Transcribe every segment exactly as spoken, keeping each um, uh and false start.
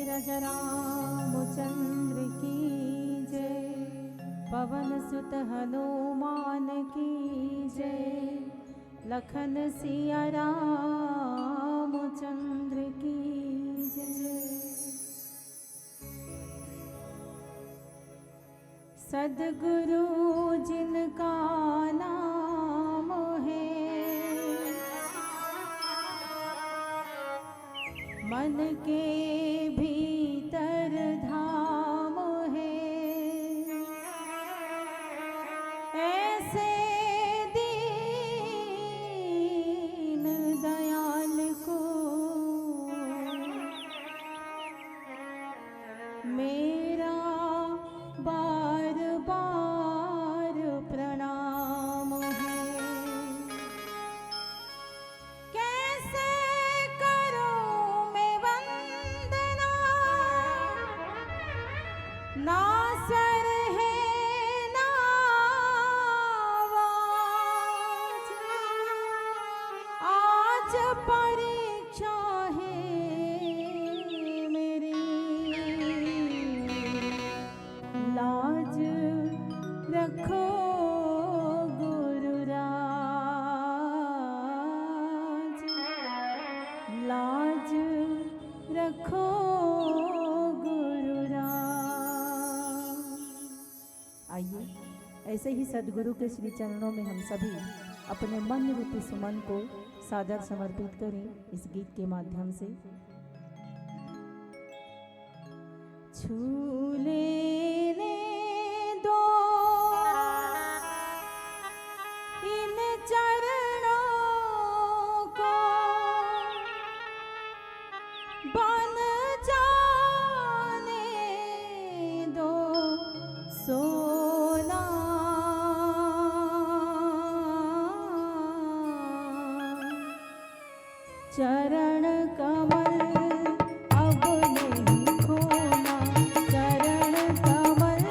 राजा रामचंद्र की जय, पवन सुत हनुमान की जय, लखन सिया रामचंद्र की जय। सदगुरु जिनका नाम है, मन के भीतर धाम है। ऐसे दीन दयाल को मेरा बार बार प्रणाम है। कैसे करूं मैं वंदना, ना सर है ना आवाज। आज परीक्षा है मेरी, लाज रखो गुरुराज, लाज रखो गुरुराज। आइए, ऐसे ही सदगुरु के श्री चरणों में हम सभी अपने मन रूपी सुमन को सादर समर्पित करें इस गीत के माध्यम से। छू लेने दो इन चरणों को, बन जाने दो सोना। चरण कमल अब नहीं खोना, चरण कमल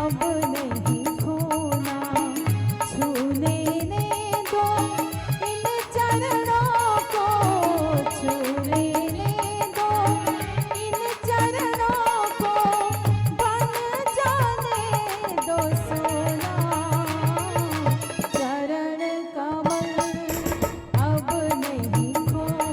अब नहीं खोना। छू लेने दो इन चरणों को, छू लेने दो इन चरणों को, बन जाने दो सोना। चरण कमल अब नहीं खोना।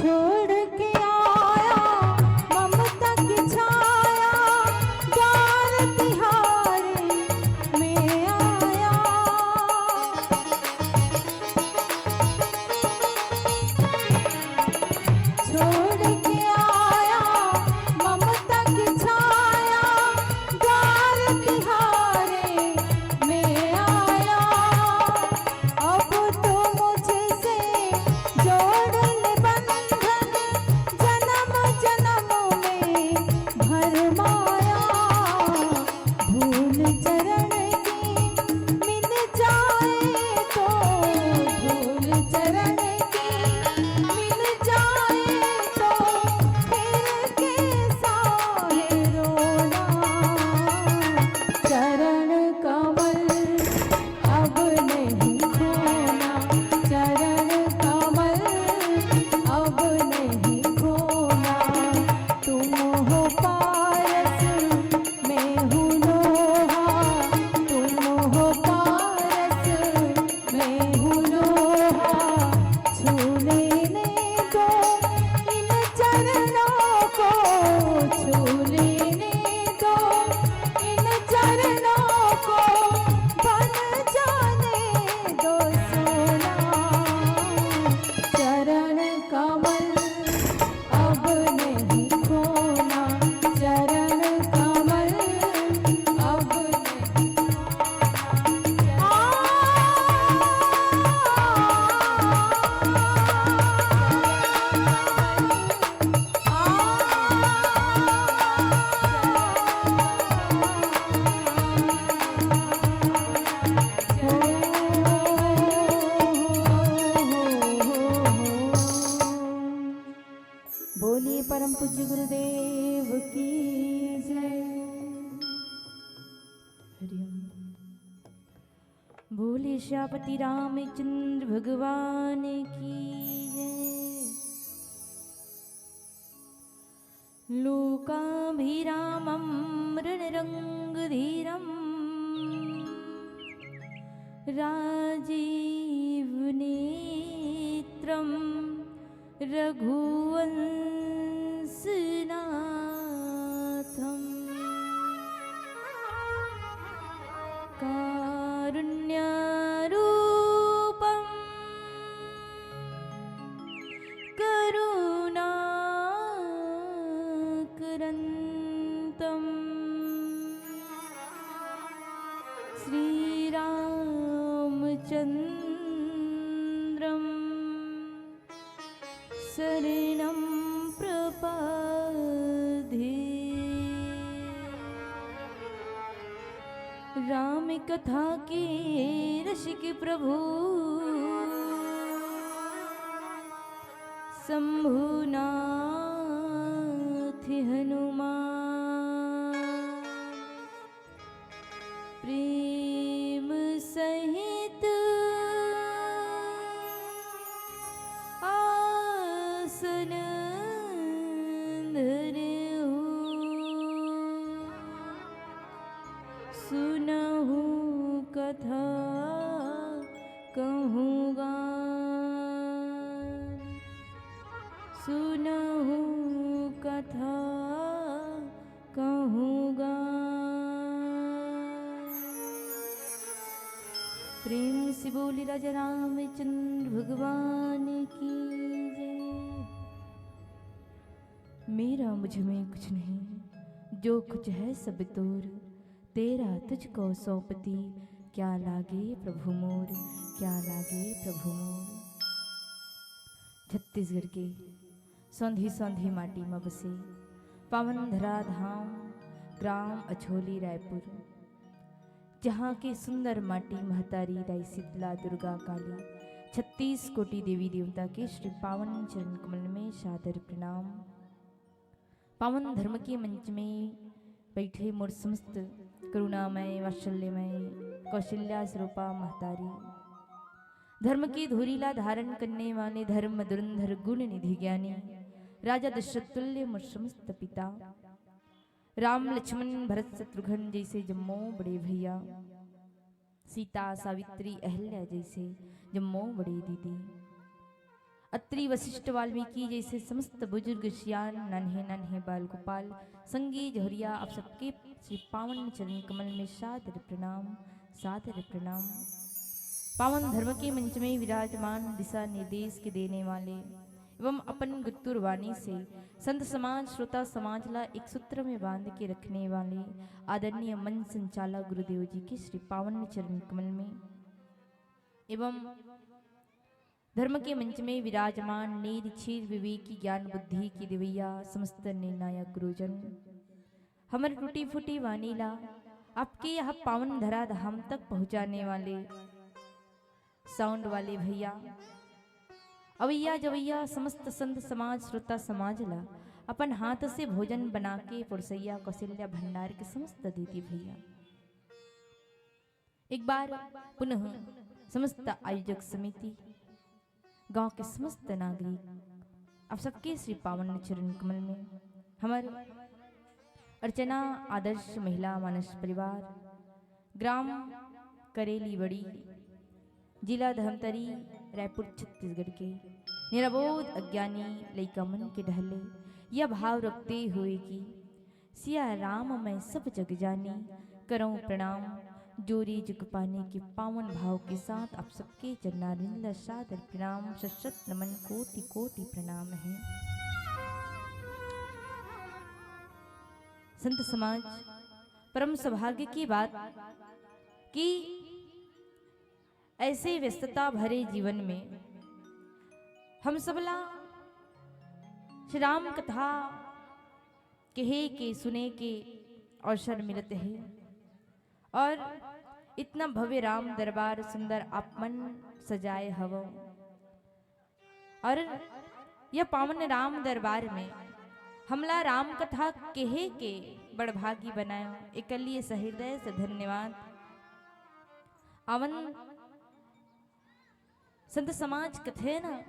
छोड़ के आया ममता की छाया, प्यार तिहारे में आया। छोड़ के आया ममता की छाया, प्यार तिहारे में आया। अब तो मुझसे जोड़ ले बंधन, जन्म जन्म में भरमाया। धूल चरण की मिल जाए तो, धूल चरण की मिल जाए तो, फिर कैसा है रोना। चरण कमल अब नहीं खोना, चरण कमल अब नहीं खोना। तुम हो पारस, मैं हूँ लोहा, तुम हो पारस, मैं हूँ लोहा। छू लेने दो इन चरणों को, छू लेने दो इन चरणों को, बन जाने दो सोना। चरण कमल अब नहीं खोना, चरण कमल अब नहीं खोना। बोलिए परम पूज्य गुरुदेव की जय। हरिओम। बोलिए श्यापति रामचंद्र भगवान की जय। लोकाभिरामं रणरंगधीरं राजीवनेत्रं रघुवंशनाथं कारुण्यारूपं करुणाकरन्तं श्रीरामचन्द्रं शरणं प्रपद्ये। राम कथा के रसिक प्रभु शंभुनाथ हनुमान। प्रेम सहित आसन धरहु, सुनहु कथा कहूँ गान, सुनहु कथा कहूँ गान। प्रेम से बोली राजा रामचंद्र भगवान की जय। मेरा मुझ में कुछ नहीं, जो कुछ है सब तोर, तेरा तुझको सौंपती, क्या लागे प्रभु मोर, क्या लागे प्रभु मोर। छत्तीसगढ़ के सौंधी सौंधी माटी म बसे पावन धरा धाम, ग्राम अछोली रायपुर, जहाँ के सुंदर माटी महतारी दाई शीतला दुर्गा काली छत्तीस कोटि देवी देवता के श्री पावन चरण कमल में सादर प्रणाम। पावन धर्म के मंच में बैठे मोर समस्त करुणामय, वात्सल्यमय, कौशल्या स्वरूपा महतारी, धर्म की धुरी ला धारण करने वाले धर्म धुरंधर गुण निधि ज्ञानी राजा दशरथ तुल्य मोर समस्त पिता, राम लक्ष्मण भरत शत्रुघ्न जैसे जम्मो बड़े भैया, सीता सावित्री अहल्या जैसे जम्मो बड़े दीदी, अत्रि वशिष्ठ वाल्मीकि जैसे समस्त बुजुर्ग सियान, नन्हे नन्हे बाल गोपाल, संगी जहुरिया, आप सबके श्री पावन चरण कमल में सादर प्रणाम, सादर प्रणाम। पावन धर्म के मंच में विराजमान, दिशा निर्देश के देने वाले एवं अपन गुत्तुर वाणी से संत समाज, श्रोता समाज ला एक सूत्र में बांध के रखने वाले आदरणीय मंच संचालक गुरुदेव जी के श्री पावन चरण कमल में एवं धर्म के मंच में विराजमान नीर क्षीर विवेक ज्ञान बुद्धि के देवैया समस्त निर्णायक गुरुजन, हमर टूटी फूटी वाणी ला आपके यह पावन धरा धाम तक पहुँचाने वाले साउंड वाले भैया, अवैया जवैया समस्त संत समाज, श्रोता समाज ला अपन हाथ से भोजन बना के परोसैया कौशल्या भंडार के समस्त दीदी भैया, एक बार पुनः समस्त आयोजक समिति, गांव के समस्त नागरिक, आप सबके श्री पावन चरण कमल में हमर अर्चना आदर्श महिला मानस परिवार, ग्राम करेलीवड़ी, जिला धमतरी, रायपुर, छत्तीसगढ़ के निरबोध अज्ञानी लइका मन के डहले यह भाव रखते हुए कि सिया राम मैं सब जग जानी, करौं प्रणाम, जोरी जुग पानी के पावन भाव के साथ आप सबके चरणारविंद ला सादर प्रणाम, शत शत नमन, कोटि कोटि प्रणाम है। संत समाज, परम सौभाग्य की बात कि ऐसे व्यस्तता भरे जीवन में हम सबला श्री राम कथा कहे के, सुने के अवसर मिलत हे और इतना भव्य राम दरबार सुंदर आप मन सजाए हवो। और यह पावन राम दरबार में हमला राम कथा कहे के बड़भागी बनायो, एकर लिए सहृदय से धन्यवाद। आवन संत समाज कथे न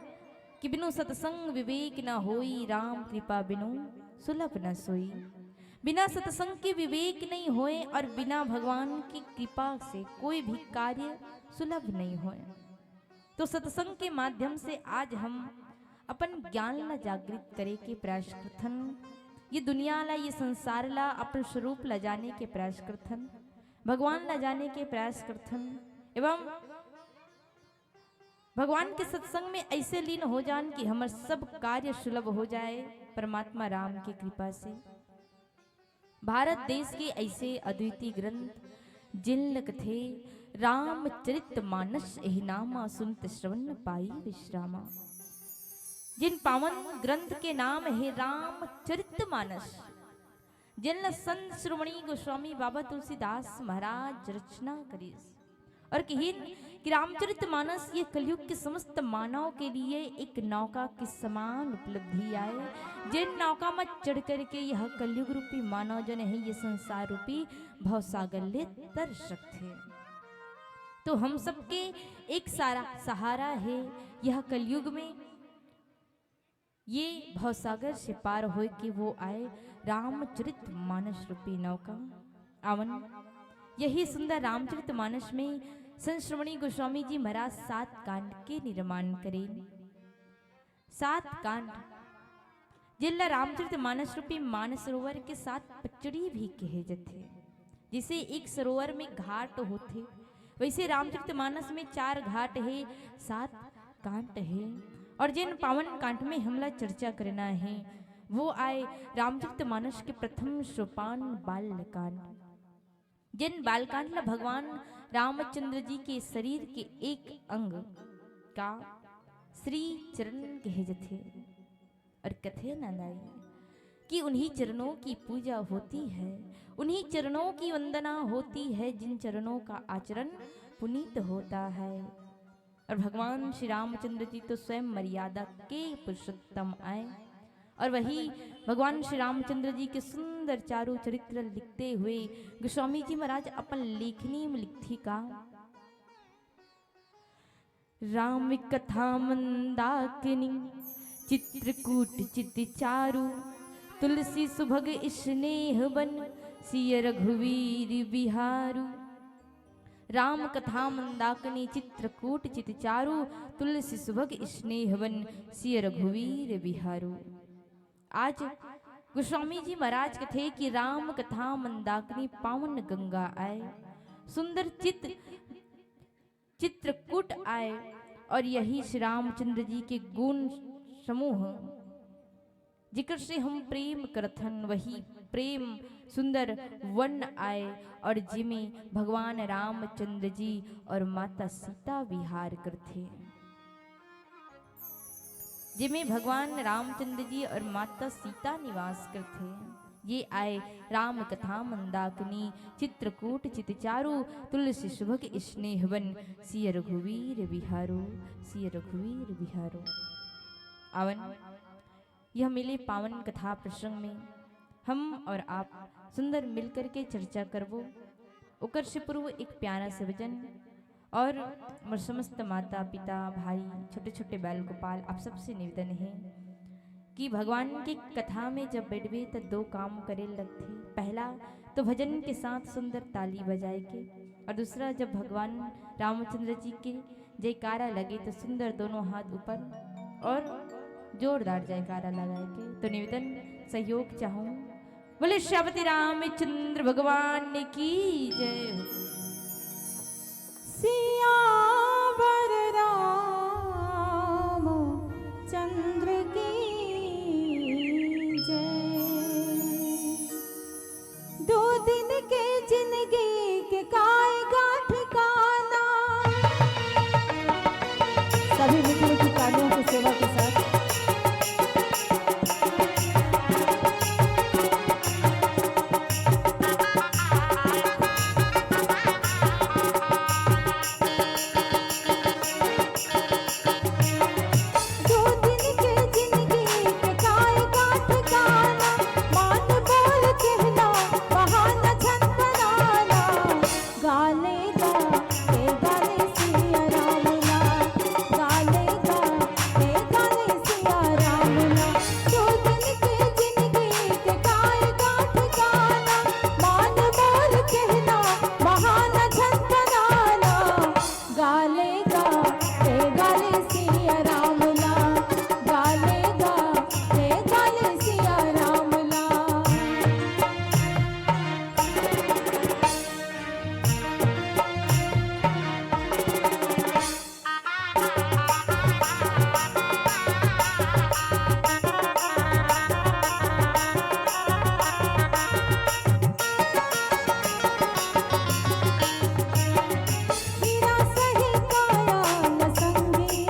कि बिनु सत्संग विवेक न होई, राम कृपा बिनु सुलभ न सोई। बिना सत्संग के विवेक नहीं होए और बिना भगवान की कृपा से कोई भी कार्य सुलभ नहीं होए। तो सत्संग के माध्यम से आज हम अपन ज्ञान ला जागृत करे के प्रयास करथन, ये दुनिया ला, ये संसार ला, अपन स्वरूप ला जाने के प्रयास करथन, भगवान ला जाने के प्रयास करथन एवं भगवान के सत्संग में ऐसे लीन हो जान कि हमर सब कार्य सुलभ हो जाए परमात्मा राम की कृपा से। भारत देश के ऐसे अद्वितीय ग्रंथ जिन ल कथे रामचरित मानस, एहि नामा सुनत श्रवण पाई विश्रामा। जिन पावन ग्रंथ के नाम हे रामचरित मानस, जिन ल संत शिरोमणि गोस्वामी बाबा तुलसीदास महाराज रचना करिस और कहिन कि रामचरित मानस ये कलयुग के समस्त मानव के लिए एक नौका के समान उपलब्धि आए, जिन नौका में चढ़ करके यह कलयुग रूपी मानव जन है, ये संसार रूपी भवसागर ले तर सकथे। तो हम सबके एक सारा सहारा है यह कलयुग में, ये भवसागर से पार होए के वो आए रामचरित मानस रूपी नौका। आवन, यही सुंदर रामचरित मानस में संत शिरोमणि गोस्वामी जी महाराज सात कांड के निर्माण करें। सात कांड, जिनला रामचरित मानस रूपी मानसरोवर के सात पचड़ी भी कहे जथे। जैसे एक सरोवर में घाट होथे, वैसे रामचरित मानस में चार घाट हे, सात कांड हे। और जिन पावन कांड में हमला चर्चा करना हे, वो आए रामचरित मानस के प्रथम सोपान बाल कांड। जिन बालकांड ला भगवान रामचंद्र जी के शरीर के एक अंग का श्री चरण कहे जथे। और कथे ना दाई कि उन्हीं चरणों की पूजा होती है, उन्हीं चरणों की वंदना होती है, जिन चरणों का आचरण पुनीत होता है। और भगवान श्री रामचंद्र जी तो स्वयं मर्यादा के पुरुषोत्तम आए। और वही भगवान श्री रामचंद्र जी के सुंदर चारु चरित्र लिखते हुए गोस्वामी जी महाराज अपन लेखनी में लिखथी का, राम कथा मंदाकिनी चित्रकूट चित चारु, तुलसी सुभग स्नेह बन सिय रघुवीर बिहारु। राम कथा मंदाकिनी चित्रकूट चित चारु, तुलसी सुभग स्नेहवन सिय रघुवीर बिहारु। आज गोस्वामी जी महाराज कथे कि राम कथा मंदाकिनी पावन गंगा आय, सुंदर चित चित्रकूट आय, और यही श्री रामचंद्र जी के गुण समूह, जेकर से हम प्रेम करथन, वही प्रेम सुंदर वन आय, और जिमे भगवान रामचंद्र जी और माता सीता विहार करथे, जिमे भगवान रामचंद्र जी और माता सीता निवास करथे। ये आय राम कथा मंदाकिनी चित्रकूट चित चारु, तुलसी सुभग स्नेहवन सिय रघुवीर बिहारु, सिय रघुवीर बिहारु। आवन, यह मिले पावन कथा प्रसंग में हम और आप सुंदर मिलकर के चर्चा करबो। ओकर से पूर्व एक प्यारा से भजन, और मोर समस्त माता, पिता, भाई, छोटे-छोटे बाल गोपाल, आप सबसे निवेदन हे कि भगवान के कथा में जब बैठबे, त दो काम करे लगथे। पहला तो भजन के साथ सुंदर ताली बजाए के, और दूसरा, जब भगवान रामचंद्र जी के जयकारा लगे, तो सुंदर दोनों हाथ ऊपर और जोरदार जयकारा लगाए के। तो निवेदन, सहयोग चाहूँ। बोले श्रीपति रामचंद्र भगवान की जय। सियावर रामचंद्र की जय। दो दिन के जिंदगी के काय गांठ काना। सभी मीठी मीठी तालियों की सेवा के साथ। दो दिन के जिंदगी के काय गांठ काना, मान बोल कहना, बहाना झन बनाना। गाले गा, ए गाले सिया राम ना, गाले गा, ए गाले सिया राम ना। दो दिन के जिंदगी के काय गांठ काना, मान बोल कहना, बहाना झन बनाना। गाले गा, ए गाले सिया राम ना, गाले गा, ए गाले सिया राम ना। हीरा सही काया न संगी,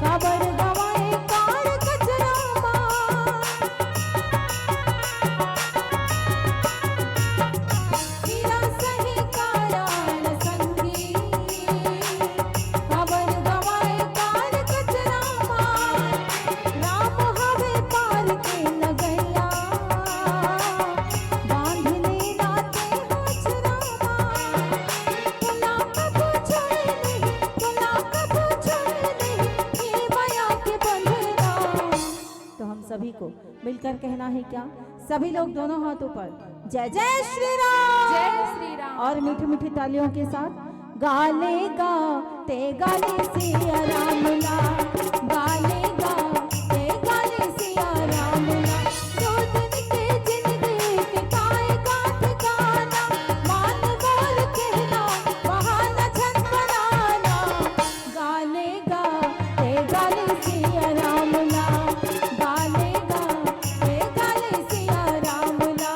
काबर गवाए काल कचरा मा। हीरा सही काया न संगी, काबर गवाए काल कचरा मा। राम हवे पार के नगैया, बांध लेना ते होचरा मा। तोला कभू छोड़े नहीं, तोला कभू छोड़े नहीं, ये माया के बंधना। तो हम सभी को मिलकर कहना है क्या? सभी लोग दोनों हाथों पर जय जय श्री राम। जय श्री राम। और मीठी मीठी तालियों के साथ गाले गा, ते गाले सिया राम ना, गाले गा, ते गाले सिया राम ना। दो दिन के जिंदगी के काय गांठ काना, मान बोल कहना, बहाना झन बनाना। गाले गा, ते गाले सिया राम ना, गाले गा, ते गाले सिया राम ना।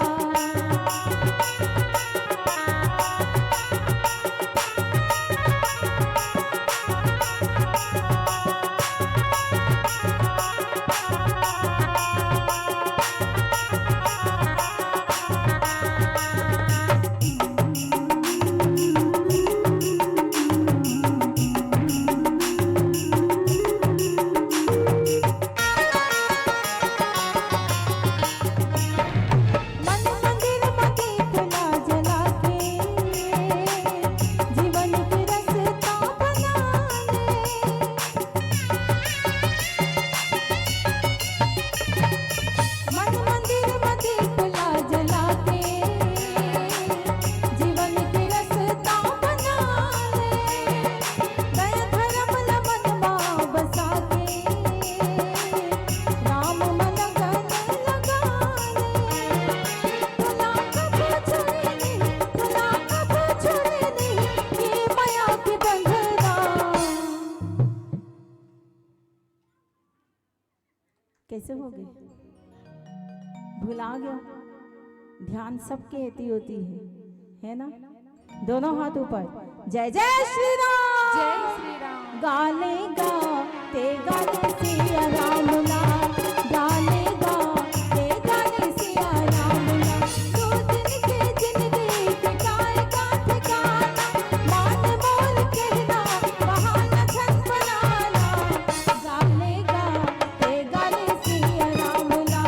कैसे हो गए? भुला गया। ध्यान सबके एती होती है, है ना? दोनों हाथ ऊपर। जय जय श्री राम। जय श्री राम। गाले गा ते गाले सिया राम ला, गाले गा ते गाले सिया राम ला। दो दिन के जिंदगी के काय का ठिकाना, मान मोर कहना बहाना छन बनाना। गाले गा ते गाले सिया राम ला,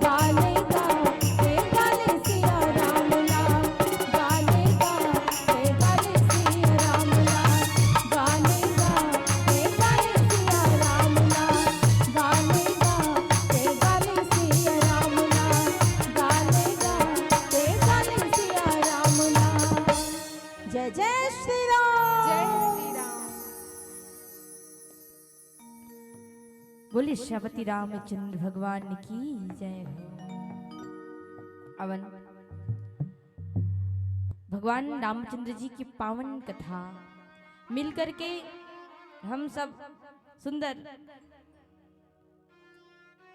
गाले गा ते गाले सिया राम ला, गाले गा ते गाले सिया राम ला, गाले गा ते गाले सिया राम ला, गाले गा ते गाले सिया राम ला, गाले गा ते गाले सिया राम ला। जय जय श्री राम। जय श्री राम। बोले श्रीपति रामचंद्र भगवान की जय हो। अवन भगवान रामचंद्र जी की पावन कथा मिल करके हम सब सुंदर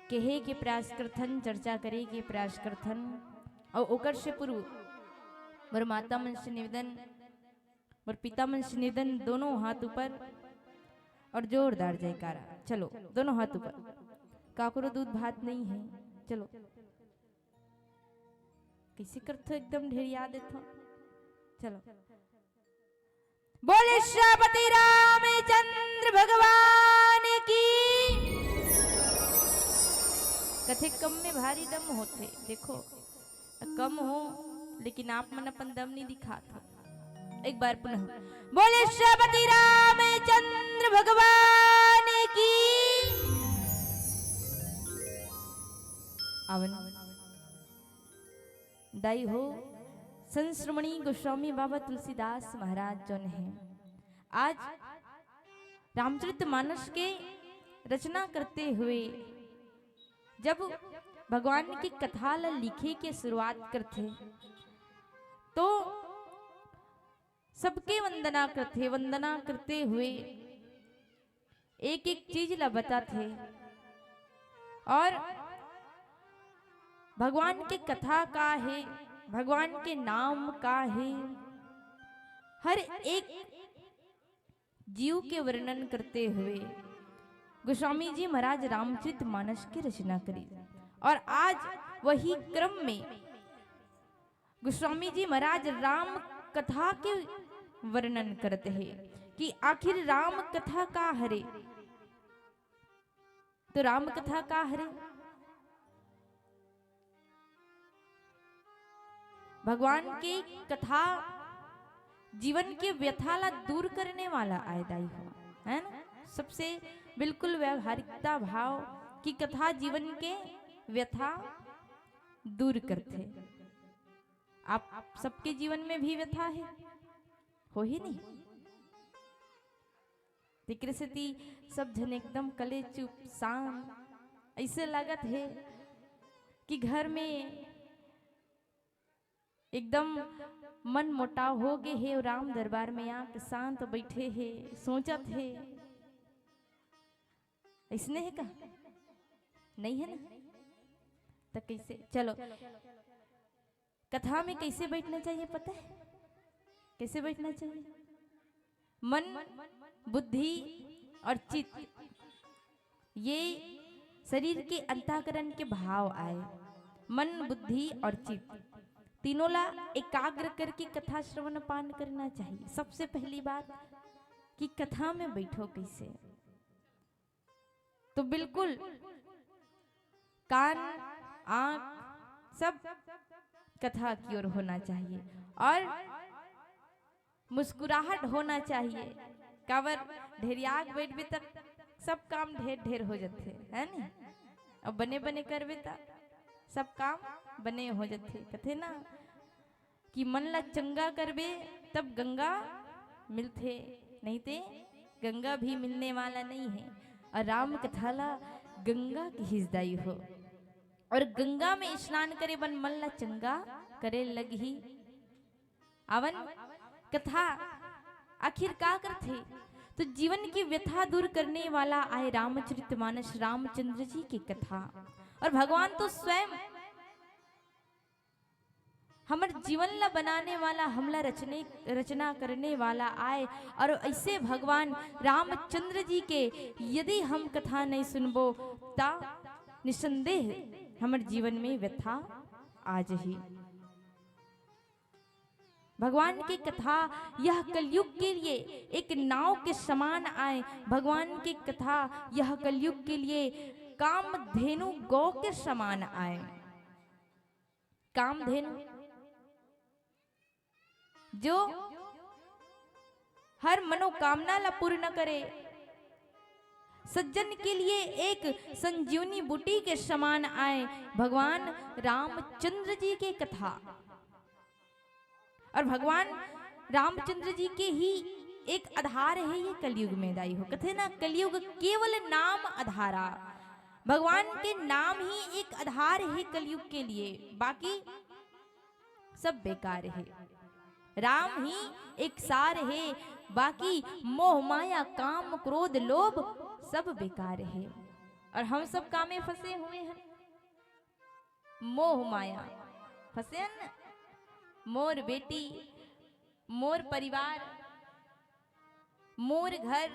कहे के प्रयास करथन, चर्चा करे के प्रयास करथन। और ओकर से पूर्व मोर माता मन से निवेदन, मोर पिता मन से निवेदन, दोनों हाथ ऊपर और जोरदार जयकारा। चलो, दोनों हाथ ऊपर, काकरो दूध भात नहीं है। चलो, कैसे करथो, एकदम ढेरिया देथो। चलो, बोले श्रीपति रामचंद्र भगवान की। कथे कम में भारी दम होथे, देखो कम हो, लेकिन आप मन अपन दम नहीं दिखात हो। एक बार पुनः बोले श्रीपति रामचंद्र भगवान की। अवन दाई हो, संत शिरोमणि गोस्वामी बाबा तुलसीदास महाराज जोन है, आज रामचरित मानस के रचना करते हुए जब भगवान की कथा ला लिखे के शुरुआत करथे, तो सबके वंदना करथे। वंदना करते हुए एक एक चीज ला बताथे और भगवान के कथा का है, भगवान के नाम का है, हर एक जीव के वर्णन करते हुए गोस्वामी जी महाराज रामचरित मानस की रचना करी। और आज वही क्रम में गोस्वामी जी महाराज राम कथा के वर्णन करते हैं कि आखिर राम कथा का हरे। तो राम कथा का हरे? भगवान के कथा जीवन के व्यथा ला दूर करने वाला आय दाई हो, है ना? सबसे बिल्कुल व्यावहारिकता भाव की कथा जीवन के व्यथा दूर करथे। आप, आप सबके जीवन में भी व्यथा है, हो ही नहीं? तेकरे सेती सब झन एकदम कले चुप, शांत, ऐसे लागत हे कि घर में एकदम मन मोटाव हो गे हे, राम दरबार में आके शांत बैठे हे, सोचत हे। ऐसने हे का? नहीं है ना? त कैसे? चलो, कथा में कैसे बैठना चाहिए पता है? कैसे बैठना चाहिए? मन, बुद्धि और चित्त, ये शरीर के अंतःकरण के भाव आए। मन, बुद्धि और चित्त, तीनों ला एकाग्र करके कथा श्रवण पान करना चाहिए। सबसे पहली बात कि कथा में बैठो कैसे, तो बिल्कुल कान, आंख सब कथा की ओर होना चाहिए और मुस्कुराहट होना चाहिए। काबर ढेरियाक बैठबे तक सब काम ढेर ढेर हो जाथे, है नी? अब बने बने करबे त सब काम बने हो जाथे। कथे ना कि मन ला चंगा करबे तब गंगा मिलथे, नहीं ते गंगा भी मिलने वाला नहीं है। और राम कथा ला गंगा की हिजदाई हो, और गंगा में स्नान करे बन मन ला चंगा करे लगही। अवन कथा आखिर का करथे? तो जीवन की व्यथा दूर करने वाला आय रामचरितमानस, रामचंद्र जी की कथा। और भगवान तो स्वयं हमर जीवन ला बनाने वाला, हमला रचने, रचना करने वाला आय। और ऐसे भगवान रामचंद्र जी के यदि हम कथा नहीं सुनबो, ता निसंदेह हमर जीवन में व्यथा आ जही। भगवान की कथा यह कलयुग के लिए एक नाव के समान आय। भगवान की कथा यह कलयुग के लिए कामधेनु गौ के समान आय। कामधेनु जो हर मनोकामना ला पूर्ण करे, सज्जन के लिए एक संजीवनी बूटी के समान आय। भगवान रामचंद्र जी के कथा, और भगवान रामचंद्र जी के ही एक आधार है ये कलयुग में, दाई हो। कथे ना, कलयुग केवल नाम आधारा। भगवान के नाम ही एक आधार है कलयुग के लिए, बाकी सब बेकार है। राम ही एक सार है, बाकी मोह माया काम क्रोध लोभ सब बेकार है। और हम सब कामे फंसे हुए हैं, मोह माया फंसे हैं न। मोर बेटी, मोर परिवार, मोर घर,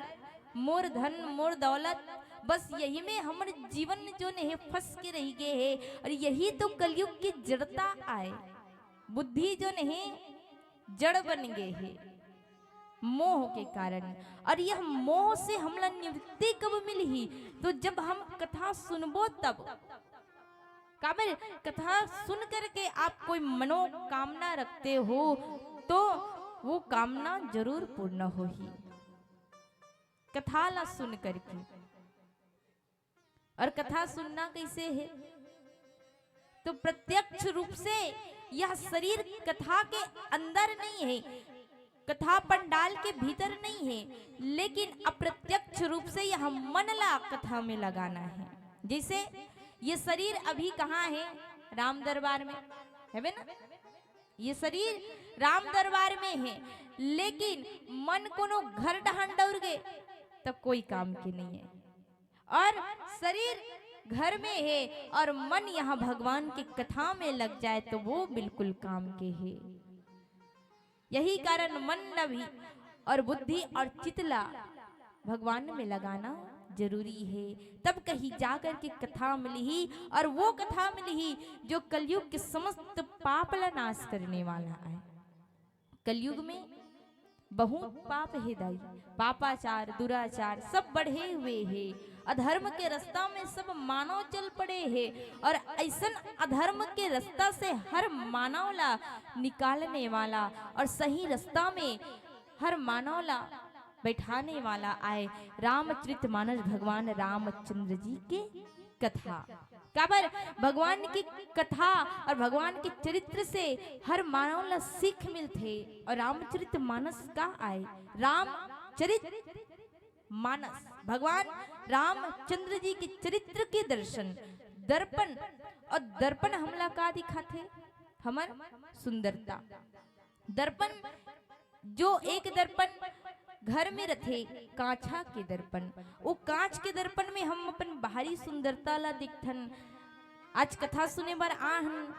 मोर धन, मोर दौलत, बस यही में हमर जीवन जोन हे फंस के रह गए हे। और यही तो कलयुग की जड़ता आय, बुद्धि जोन हे जड़ बन गए हे मोह के कारण। और यह मोह से हमला निवृत्ति कब मिलही? तो जब हम कथा सुनबो तब। काबर कथा सुन करके आप कोई मनोकामना रखते हो तो वो कामना जरूर पूर्ण होही। कथा ला सुन करके। और कथा सुनना कैसे है? तो प्रत्यक्ष रूप से यह शरीर कथा के अंदर नहीं है, कथा पंडाल के भीतर नहीं है, लेकिन अप्रत्यक्ष रूप से यह मन ला कथा में लगाना है। जैसे ये शरीर अभी कहाँ है? राम दरबार में, है ना? ये शरीर राम दरबार में है, लेकिन मन कोनो घर डहान डौर गए, तब कोई काम के नहीं है। और शरीर घर में है और मन यहाँ भगवान की कथा में लग जाए, तो वो बिल्कुल काम के है। यही कारण मन ला भी और बुद्धि और चित ला भगवान में लगाना जरूरी है, तब कहीं जा कर के कथा मिलही। और वो कथा मिलही जो कलयुग के समस्त पाप ला नाश करने वाला आय। कलयुग में बहुत पाप हे दाई, पापाचार, दुराचार सब बढ़े हुए हे। अधर्म के रास्ता में सब मानव चल पड़े हे और ऐसन अधर्म के रास्ता से हर मानव ला निकालने वाला और सही रास्ता में हर मानव ला बैठाने वाला आय रामचरित मानस भगवान रामचंद्र जी के कथा। काबर भगवान की कथा और भगवान के चरित्र से हर मानव ला सीख मिलथे। और रामचरित मानस का आय? रामचरित मानस, भगवान रामचंद्र जी के चरित्र के दर्शन, दर्पण। और दर्पण हमला का दिखाथे? हमर सुंदरता। दर्पण, जो एक दर्पण घर में रथे, कांचा के दर्पण, वो कांच के दर्पण में हम अपन बाहरी सुंदरता ला देखथन। आज कथा सुने बर आहन,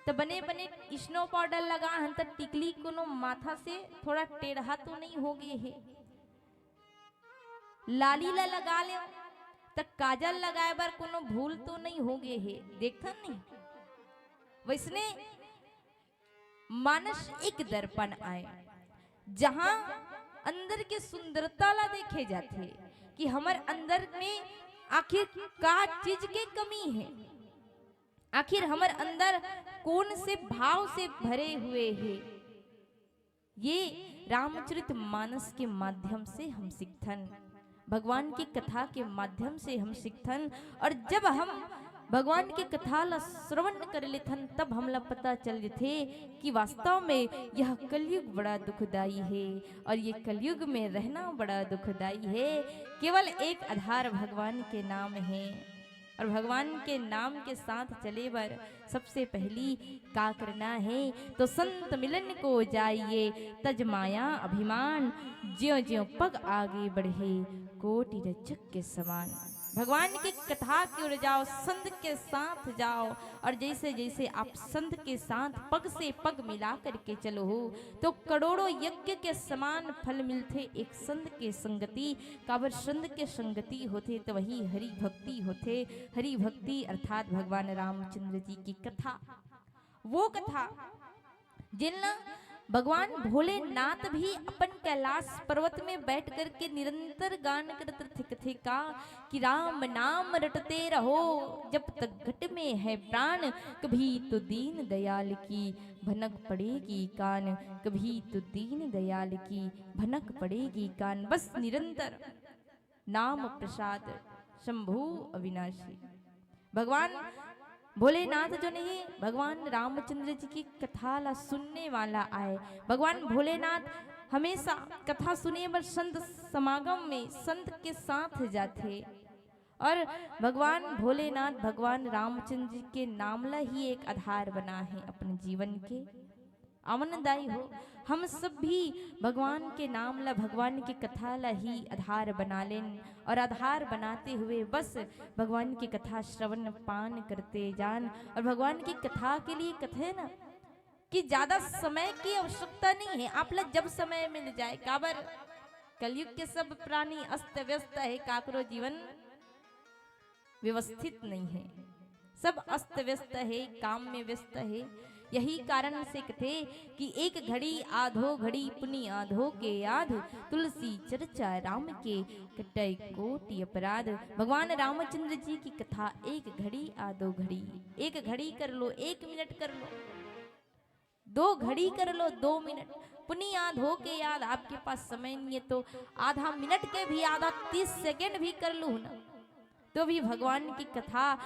त बने बने स्नो पाउडर लगा हन, त टिकली कोनो माथा से थोड़ा टेढ़ा तो नहीं हो गए हे? लाली ला लगा ले, त काजल लगाए बर कोनो भूल तो नहीं हो गए हे? देखथन नहीं? वैसने मानस एक दर्पण आय, जहां अंदर के सुंदरता ला देखे जाथे कि हमर अंदर में आखिर का चीज के कमी है, आखिर हमर अंदर कौन से भाव से भरे हुए है। ये रामचरित मानस के माध्यम से हम सीखथन, भगवान की कथा के माध्यम से हम सीखथन। और जब हम भगवान की कथा ला श्रवण कर लेथन, तब हमला पता चल जथे कि वास्तव में यह कलयुग बड़ा दुखदाई है और ये कलयुग में रहना बड़ा दुखदाई है। केवल एक आधार भगवान के नाम है। और भगवान के नाम के साथ चले बर सबसे पहली का करना है? तो संत मिलन को जाइए, तज माया अभिमान, ज्यों ज्यों पग आगे बढ़े, कोटि रज्जक के समान। भगवान की कथा की ओर जाओ, संत के साथ जाओ, और जैसे जैसे आप संत के साथ पग से पग मिला करके चलो हो, तो करोड़ों यज्ञ के समान फल मिलथे एक संत के संगति। काबर संत के संगति होथे, तो वही हरि भक्ति होथे। हरि भक्ति अर्थात भगवान रामचंद्र जी की कथा, वो कथा जिनला भगवान भोलेनाथ भी अपन कैलाश पर्वत में बैठ करके निरंतर गान करत रथे। कथे का कि राम नाम रटते रहो, जब तक घट में है प्राण, कभी तो दीन दयाल की भनक पड़ेगी कान, कभी तो दीन दयाल की भनक पड़ेगी कान। बस निरंतर नाम प्रसाद शंभु अविनाशी। भगवान भोलेनाथ जो नहीं, भगवान रामचंद्र जी की कथा ला सुनने वाला आए। भगवान भोलेनाथ हमेशा कथा सुने बर संत समागम में संत के साथ जाथे। और भगवान भोलेनाथ, भगवान रामचंद्र जी के नाम ला ही एक आधार बना है अपने जीवन के। अमन दाई हो, हम सब भी भगवान के नाम ला, भगवान की कथा ला ही आधार बना लेन, और आधार बनाते हुए बस भगवान की कथा श्रवण पान करते जान। और भगवान की कथा के लिए कथे ना कि ज्यादा समय की आवश्यकता नहीं है, आप ला जब समय मिल जाए। काबर कलयुग के सब प्राणी अस्त व्यस्त है, काकरो जीवन व्यवस्थित नहीं है, सब अस्त व्यस्त है, काम में व्यस्त है। यही कारण से कथे कि एक घड़ी आधो घड़ी पुनि आधो के आध, तुलसी चर्चा राम के कटै कोटि अपराध। भगवान रामचंद्र जी की कथा एक घड़ी आधो घड़ी, एक घड़ी कर लो, एक मिनट कर लो, दो घड़ी कर लो, दो मिनट, पुनि आधो के आध। आपके पास समय नहीं है तो आधा मिनट के भी, आधा तीस सेकंड भी कर लो ना, तो भी भगवान की कथा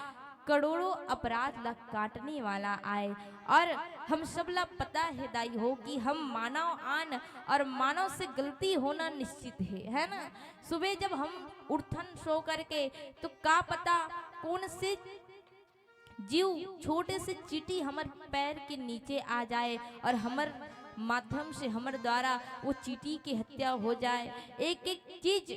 करोड़ों अपराध ला काटने वाला आए। और हम सब ला पता है दाई हो कि हम मानव आन और मानव से गलती होना निश्चित है, है ना? सुबह जब हम उठथन सो करके, तो का पता कौन से जीव, छोटे से चींटी हमर पैर के नीचे आ जाए और हमर माध्यम से, हमर द्वारा वो चींटी की हत्या हो जाए। एक एक चीज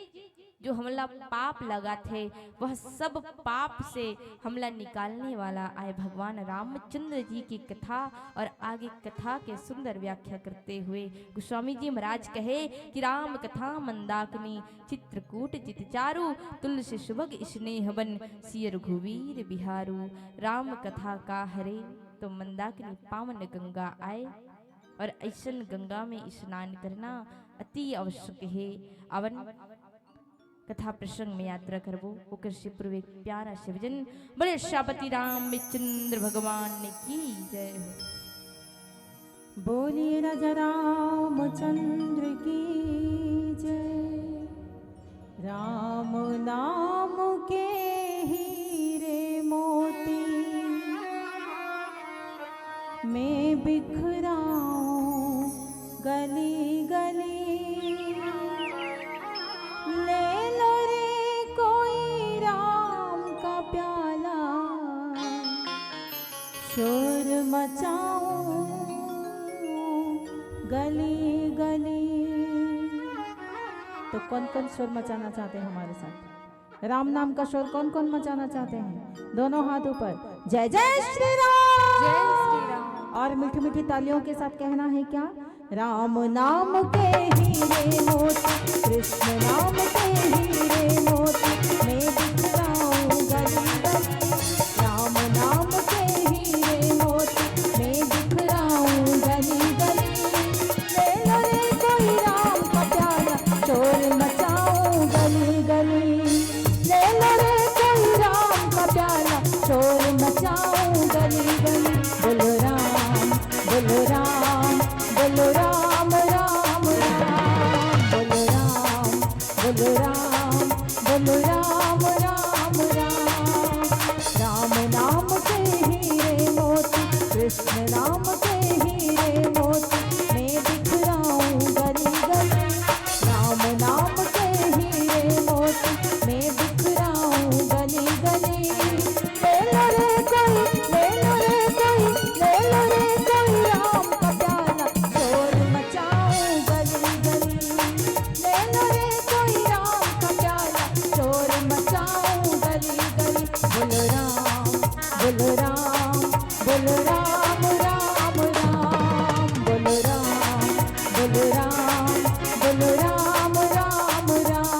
जो हमला पाप लगाथे, वह सब पाप से हमला निकालने वाला आए भगवान रामचंद्र जी की कथा। और आगे कथा के सुंदर व्याख्या करते हुए गोस्वामी जी महाराज कहे कि राम कथा मंदाकिनी, चित्रकूट जित चारु, तुलसी सुभग स्नेह बन, सिय रघुवीर बिहारु। राम कथा का हरे तो मंदाकिनी पावन गंगा आए, और ऐसन गंगा में स्नान करना अति आवश्यक है। अवन कथा प्रसंग में यात्रा करबो, ओकर से पूर्व एक प्यारा से भजन। बोले श्यामपति रामचंद्र भगवान की जय हो। बोलिए राजा रामचंद्र की जय। राम नाम के हीरे मोती, मैं बिखराऊं गली गली। ले लो रे कोई राम का प्याला, शोर मचाऊं गली गली। तो कौन कौन शोर मचाना चाहते हैं हमारे साथ? राम नाम का शोर कौन कौन मचाना चाहते हैं? दोनों हाथ ऊपर। जय जय श्री राम। जय श्री राम। और मीठी मीठी तालियों के साथ कहना है क्या? राम नाम के हीरे मोती, कृष्ण नाम के हीरे मोती, मैं बिखराऊं गली गली। राम नाम के हीरे मोती, मैं बिखराऊं गली गली। ले लो रे कोई राम का प्याला, शोर मचाऊं गली गली। ले लो रे कोई राम का प्याला, शोर मचाऊं गली गली। बोलो राम, बोलो राम, बोलो राम, राम, राम। बोलो राम, बोलो राम, बोलो राम, राम, राम। राम नाम के हीरे मोती, कृष्ण नाम के हीरे मोती, मैं बिखराऊं गली गली। राम नाम के हीरे मोती, मैं बिखराऊं गली गली। बोलो राम, बोलो राम, बोलो राम, राम, राम। बोलो राम, बोलो राम, बोलो राम, बोलो राम, राम, राम।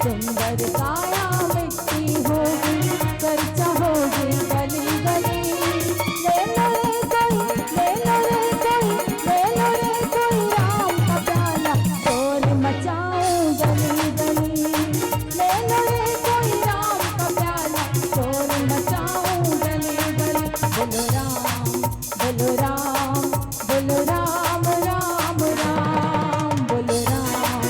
सुंदर काया मिट्टी होगी, चर्चा होगी गली गली। ले लो रे कोई, ले लो रे कोई, ले लो रे कोई राम का प्याला, शोर मचाऊं गली गली। ले लो रे कोई राम का प्याला, शोर मचाऊं गली गली। बोलो राम, बोलो राम, बोलो राम, राम, राम। बोलो राम,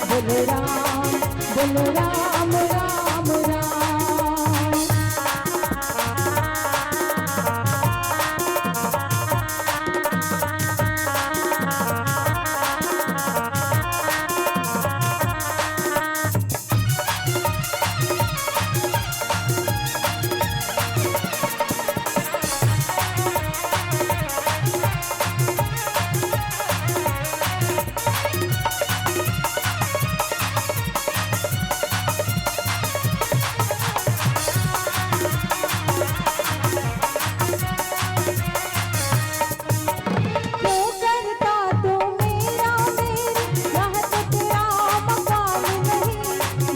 बोलो राम, बोलो राम, राम, राम। क्यों करता तू मेरा मेरी, यह तो तेरा मकान नहीं।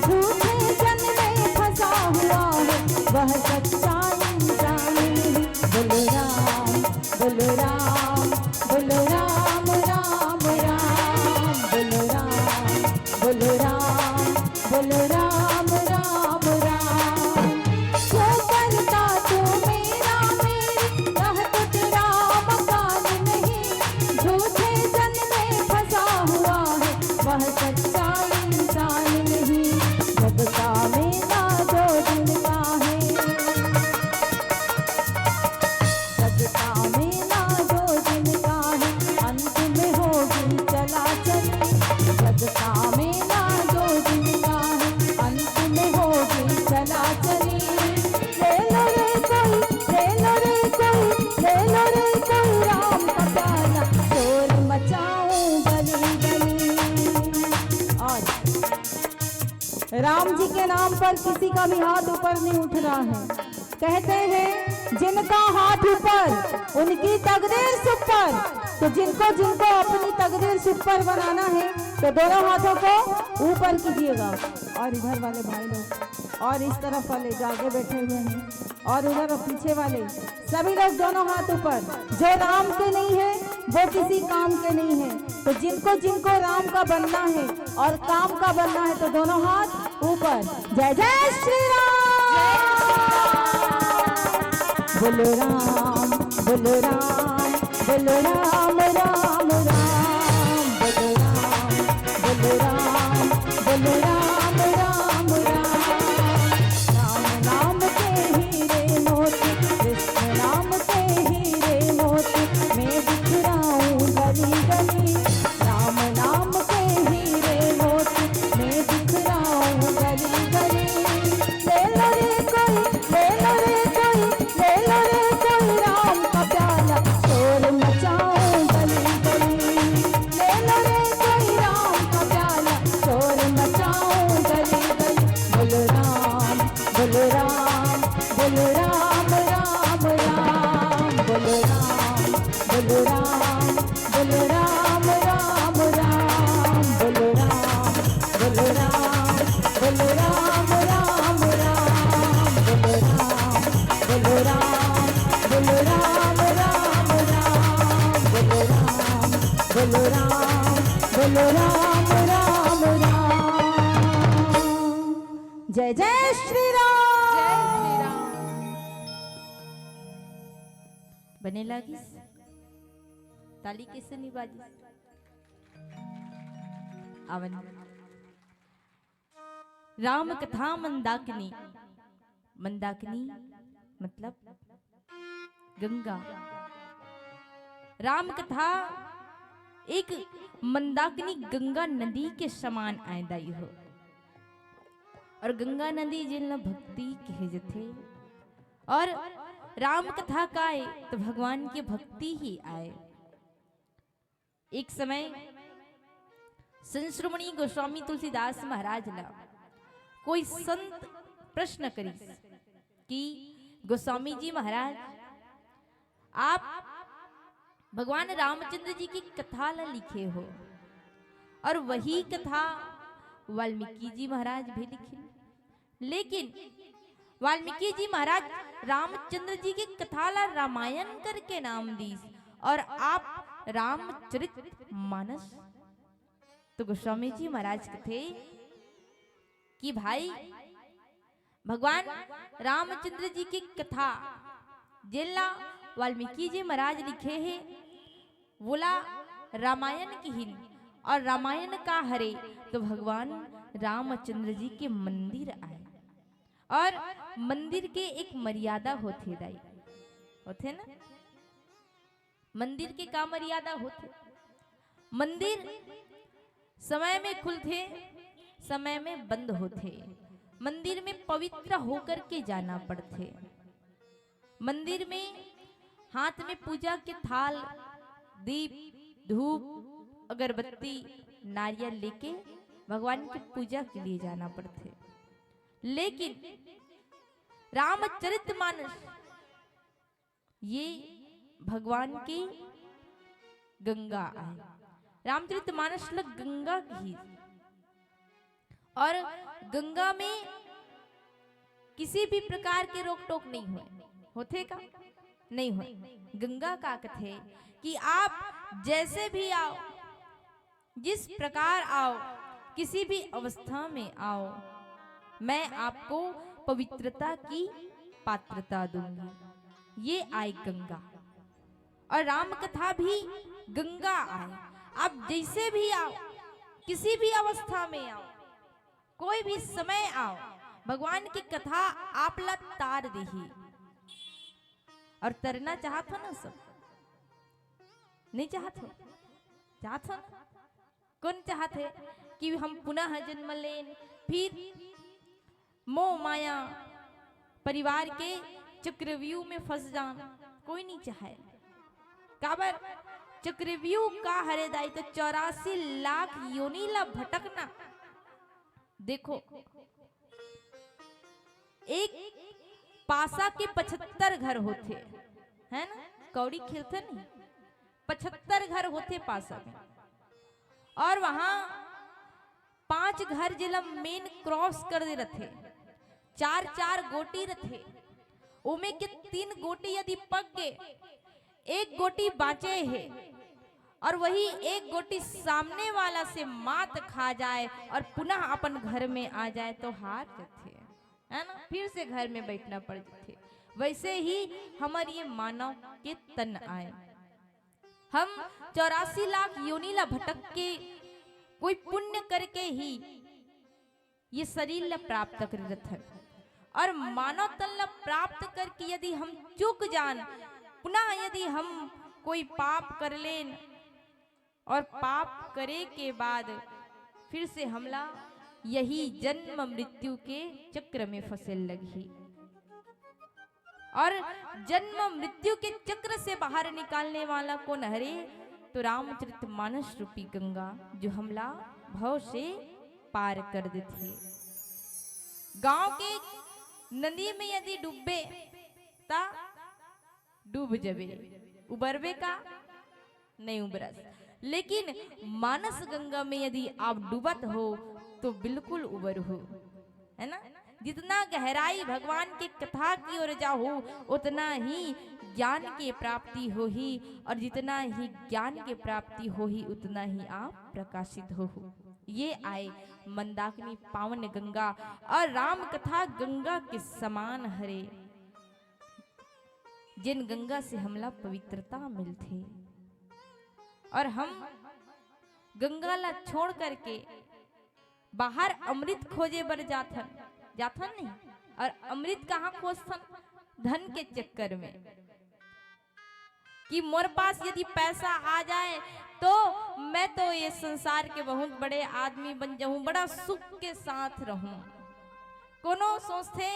झूठे जन में फंसा हुआ है, वह सच्चा इंसान नहीं। बोलो राम, बोलो राम, बोलो राम, राम, राम। बोलो राम, बोलो राम, बोलो राम, राम, राम। क्यों करता तू मेरा मेरी, यह तो तेरा मकान नहीं। झूठे जन में फंसा हुआ है, वह सच्चा इंसान नहीं। जब का मेला दो दिन का है, जग का मेला दो दिन का है, अंत में होगी चलाचली। जग का मेला दो दिन का है, अंत में होगी चलाचली। ले लो रे कोई, ले लो रे कोई, ले लो रे कोई राम का प्याला, शोर मचाऊं गली गली। और राम जी के नाम पर किसी का भी हाथ ऊपर नहीं उठ रहा है। कहते हैं, जिनका हाथ ऊपर, उनकी तकदीर सुपर। तो जिनको जिनको अपनी तकदीर सुपर बनाना है, तो दोनों हाथों को ऊपर कीजिएगा। और इधर वाले भाई लोग और इस तरफ वाले जो आगे बैठे हुए हैं और उधर पीछे वाले सभी लोग दोनों हाथ ऊपर। जो राम के नहीं है, वो किसी काम के नहीं है। तो जिनको जिनको राम का बनना है और काम का बनना है, तो दोनों हाथ ऊपर। जय जय श्री राम। बोलो राम, बोलो राम, बोलो राम, राम, राम। बोलो राम, बोलो राम, बोलो राम, राम, राम। राम नाम के हीरे मोती, कृष्ण नाम के हीरे मोती, मैं बिखराऊं गली गली। राम नाम के हीरे मोती, मैं बिखराऊं गली गली। ले लो रे कोई, ले लो रे कोई, ले लो रे कोई राम का प्याला, शोर मचाऊं गली गली। ले लो रे कोई राम का प्याला, शोर मचाऊं गली गली। बोलो राम, बोलो राम, बोलो राम, राम, राम। बोलो राम, बोलो राम, बोलो राम, राम, राम। बोलो राम, बोलो राम, बोलो राम, राम, राम। बोलो राम, बोलो राम, बोलो राम, राम, राम। बोलो राम, बोलो राम, बोलो राम, राम, राम। जय जय श्री राम। जय श्री राम। बने लागिस? ताली कइसे नइ बाजिस? आवन। राम कथा मंदाकिनी। मंदाकिनी मतलब गंगा। राम कथा एक मंदाकिनी गंगा नदी के समान आय दाई हो। और गंगा नदी जेन ला भक्ति कहे जथे, और राम कथा काय तो भगवान की भक्ति ही आय। एक समय संत शिरोमणि गोस्वामी तुलसीदास महाराज ला कोई संत प्रश्न करिस कि गोस्वामी जी महाराज, आप भगवान रामचंद्र जी की कथा ला लिखे हो, और वही कथा वाल्मीकि जी महाराज भी लिखिन। लेकिन वाल्मीकि जी महाराज रामचंद्र जी की कथा ला रामायण करके नाम दीस, और आप रामचरित मानस। तो गोस्वामी जी महाराज कथे कि भाई, भगवान रामचंद्र जी की कथा जेला वाल्मीकि जी महाराज लिखे हे, वोला रामायण किहिन। और रामायण का हरे तो भगवान रामचंद्र जी के मंदिर आय, और मंदिर के एक मर्यादा होथे दाई, होथे ना? मंदिर के का मर्यादा होथे? मंदिर समय में खुलथे, समय में बंद होथे। मंदिर में पवित्र होकर के जाना पड़थे। मंदिर में हाथ में पूजा के थाल, दीप, धूप, अगरबत्ती, नारियल लेके भगवान की पूजा के लिए जाना पड़थे। लेकिन रामचरित मानस ये भगवान की गंगा आय। रामचरित मानस ल गंगा कही, और गंगा में किसी भी प्रकार के रोक टोक नहीं होय। होथे का? नहीं होय। गंगा का कथे कि आप जैसे भी आओ, जिस प्रकार आओ, किसी भी अवस्था में आओ, मैं आपको पवित्रता की पात्रता दूंगी। ये आय गंगा। और राम कथा भी गंगा आय। आप जैसे भी आओ, किसी भी अवस्था में आओ, कोई भी समय आओ, भगवान की कथा आप ला तार देही। और तरना चाहत हो ना सब? नहीं चाहत हो? चाहत हो ना? कौन चाहत है कि हम पुनः जन्म लेन, फिर मोह माया परिवार के चक्रव्यूह में फंस जान? कोई नहीं चाहे। काबर? चक्रव्यूह का हरे दाई? तो चौरासी लाख योनि ला भटकना। देखो, एक पासा के पचहत्तर घर होथे, है ना? कौड़ी खेलथे नहीं, पचहत्तर घर होथे पासा में, और वहां पांच घर जेला मेन क्रॉस कर दे रथे, चार चार गोटी रथे, ओमे के तीन गोटी यदि पक गे, एक गोटी बांचे हे, और वही एक गोटी सामने वाला से मात खा जाए और पुनः अपन घर में आ जाए तो हार जथे, है ना? फिर से घर में बैठना पड़ जथे। वैसे ही हमर ये मानव के तन आय। हम चौरासी लाख योनि ला भटक के कोई पुण्य करके ही ये शरीर ला प्राप्त करे रथन। और मानव तन ला प्राप्त करके यदि हम चूक जान, पुनः यदि हम कोई पाप कर लेन, और पाप करे के बाद फिर से हमला यही जन्म मृत्यु के चक्र में फंसे लगही। और जन्म मृत्यु के चक्र से बाहर निकालने वाला कौन हरे? तो रामचरित मानस रूपी गंगा, जो हमला भव से पार कर देथे। गांव के नदी में यदि डूबे ता डूब जबे, उबरबे का? नहीं उबरस। लेकिन मानस गंगा में यदि आप डूबत हो तो बिल्कुल उबरहू, है ना? जितना गहराई भगवान के कथा की ओर जाहू, उतना ही ज्ञान के प्राप्ति होही, और जितना ही ज्ञान के प्राप्ति होही, उतना ही आप प्रकाशित होहू। ये आय मंदाकिनी पावन गंगा, और राम कथा गंगा के समान हरे, जेन गंगा से हमला पवित्रता मिलथे। और हम गंगा ला छोड़ करके बाहर अमृत खोजे बर जाथन, जाथन नहीं? और अमृत कहाँ खोजथन? धन के चक्कर में, कि मोर पास यदि पैसा आ जाए तो मैं तो ये संसार के बहुत बड़े आदमी बन जाऊं, बड़ा सुख के साथ रहूं। कोनो सोचथे,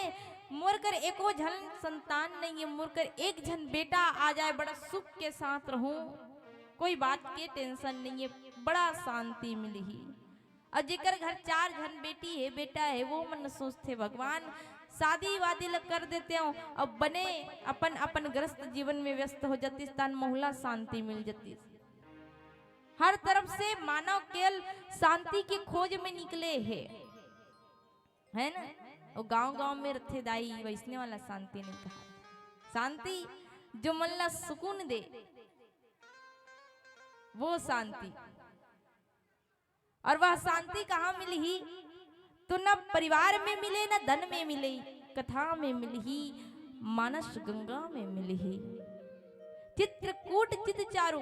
मोर कर एको झन संतान नहीं है, मोर कर एक झन बेटा आ जाए, बड़ा सुख के साथ रहूं, कोई बात के टेंशन नहीं है, बड़ा शांति मिलही। और जेकर घर चार झन बेटी है, बेटा है, वो मन सोचथे, भगवान, शादी वादी ल कर देते हो, अब बने अपन अपन ग्रस्त जीवन में व्यस्त हो जातिस, तन मोला शांति मिल जातिस। हर तरफ से मानव केवल शांति के खोज में निकले हे, है ना? वो गांव गांव में रथे दाई, वैसने वाला शांति नहीं कहा। शांति जो मन ला सुकून दे, वो शांति। और वह शांति कहाँ मिलही? तो न परिवार में मिले, न धन में मिले, कथा में मिलही, मानस गंगा में मिलही। चित्रकूट चित चारू,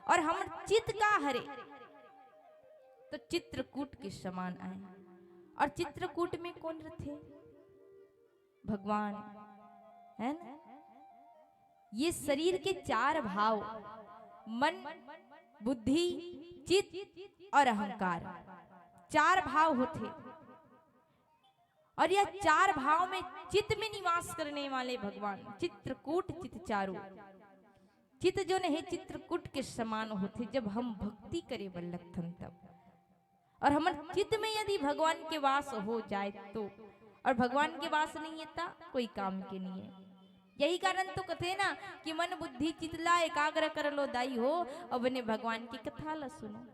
और हमर चित का हरे, तो चित्रकूट के समान आए। और चित्रकूट में कौन रथे? भगवान, है ना? ये शरीर के चार भाव, मन, बुद्धि, चित्त और अहंकार, चार भाव होथे। और यह चार भाव में चित्त में निवास करने वाले भगवान चित्रकूट चित चारू। चित्त जोन हे चित्रकूट के समान होथे, जब हम भक्ति करे बर लगथन तब। और हमर चित्त में यदि भगवान के वास हो जाए तो, और भगवान के वास नहीं है ता कोई काम के नहीं है। यही कारण तो कथे ना कि मन बुद्धि चित्त ला एकाग्र कर लो दाई हो, और बने भगवान की कथा ला सुनो,